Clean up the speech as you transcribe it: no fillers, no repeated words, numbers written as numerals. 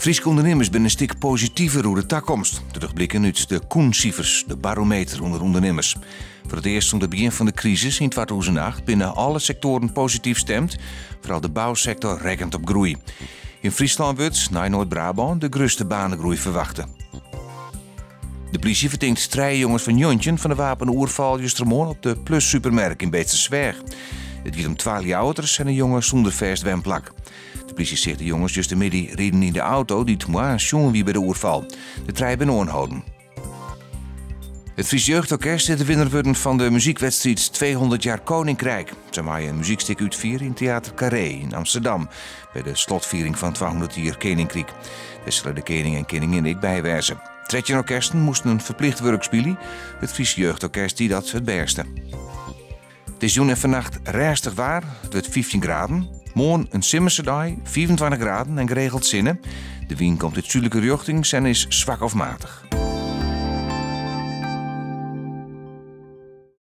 Fryske ûndernimmers binne in stik positiver oer de takomst. Dat docht bliken út de Koen-sifers, de barometer ûnder ûndernimmers. Foar it earst sûnt it begjin fan de krisis yn 2008 binne alle sektoaren posityf stimd. Foaral de bousektor rekkenet op groei. Yn Fryslân wurdt, nei Noard-Brabân, de grutste banegroei ferwachte. De plysje fertinkt trije jonges fan 19 fan de wapene oerfal justermoarn op de Plus supermerk yn Beetstersweach. It giet om twa Ljouwerters en in jonge sûnder fêst wenplak. De plysje seach de jonges justermiddei riden yn de auto dy't moarns sjoen wie by de oerfal. De trije binne oanholden. It Fries Jeugdorkest is de winner wurden fan de muzykwedstriid 200 jaar Koninkrijk. Se meie in muzykstik útfiere yn Theater Carré yn Amsterdam by de slotfiering fan 200 jier Keninkryk. Dêr sille de kening en keningin ek by wêze. 13 orkesten moasten in ferplicht wurk spylje. It Fries Jeugdorkest die dat it bêste. It is jûn en fannacht rêstich waar. It wurdt 15 graden. Moarn in simmerse dei, 25 graden en geregeld sinne. De wyn komt út súdlike rjochtings en is swak of matich.